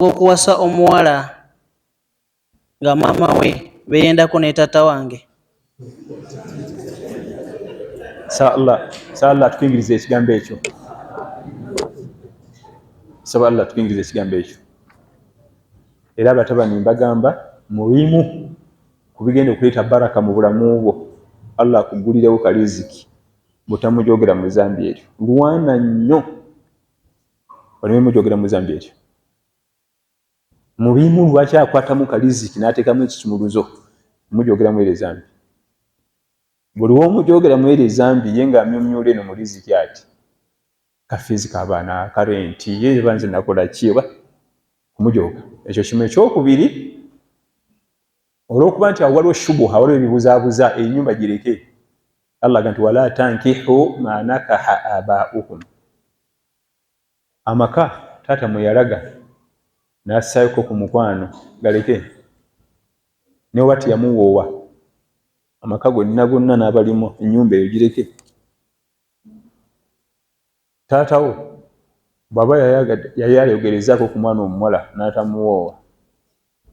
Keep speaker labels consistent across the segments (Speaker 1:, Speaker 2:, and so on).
Speaker 1: Okuwasa omuwala nga maama we beeyendako ne taata wange?
Speaker 2: Saba Allah atukingirize ekigambo ekyo. Saba Allah atukingirize ekigambo ekyo. Era abatabani mbagamba, mulimu ku bigenda okuleeta baraka mu bulamu bwo, Allah akugulirewo kaliziki butamujogera mu zambi eryo. Lwana nnyo oleme mujogera mu zambi eryo. Mubimu lwaki akwatamu kaliziki n'ateekamu ekisumuluzo mujogeramu eryo ezambi. Buli w'omujogera mu eryo ezambi, ye ng'amyumyula eno mu riziki ati kafiizi k'abaana, karenti ye banze nakola ki oba kumujoga. Ekyo kimu. Ekyokubiri, olw'okuba nti awo waliwo shubuha, waliwo ebibuzaabuza, ennyumba gireke. Allah aga nti wala tankihu ma nakaha abaukum, amaka taata mwe yalaga n'assaayoko ku mukwano galeke, ne oba teyamuwoowa, amaka gonna gonna n'abalimu, ennyumba eyo gireke. Taatawo bw'aba yali ayogerezaako ku mwana omuwala n'atamuwoowa,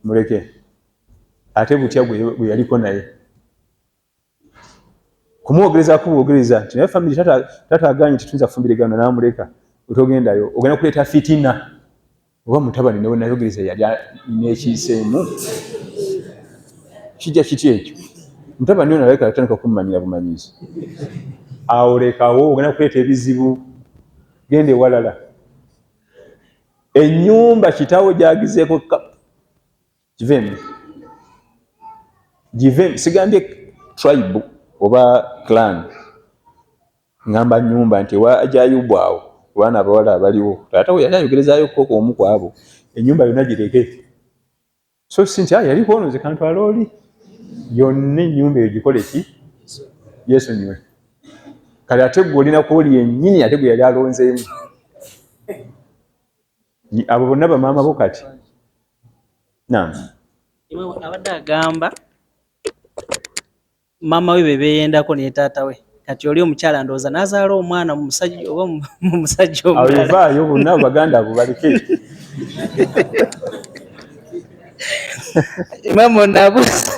Speaker 2: muleke. Ate butya gwe yaliko naye kumwogerezaako bwogereza nti naye family taata aganye tetuyinza kufumbirigana, n'amuleka, otogendayo, ogenda kuleeta fitina. Oba mutabani newe nayogereza yali nekiiseemu kijja kiti ekyo, mutabani ono alabika atandika kummanyira bumanyizi. Awo lekawo, ogenda kuleeta ebizibu, genda ewalala. Ennyumba kitaawo gyagizeeko giveemu, giveemu. Sigambye tribe oba clan, ngamba nyumba nti ewa Ajayubu awo abaana abawala abaliwo taata we yali ayogerezaayo koko omu ku abo, ennyumba yonna gireke. So si nti yaliko ono nze kantwala oli, yonna ennyumba eyo gikole ki, yeesonyiwe. Kale ate gwe olina kwoli yennyini ate gwe yali alonzeemu, abo bonna bamaama bo kati. Naam.
Speaker 1: Abadde agamba maama we be beeyendako ne taata we, kati oli omukyala ndowooza n'azaala omwana mu musajja oba mu musajja omulala.
Speaker 2: Awo vaayo, bonna baganda abo baleke.
Speaker 1: Imamu nabuuza.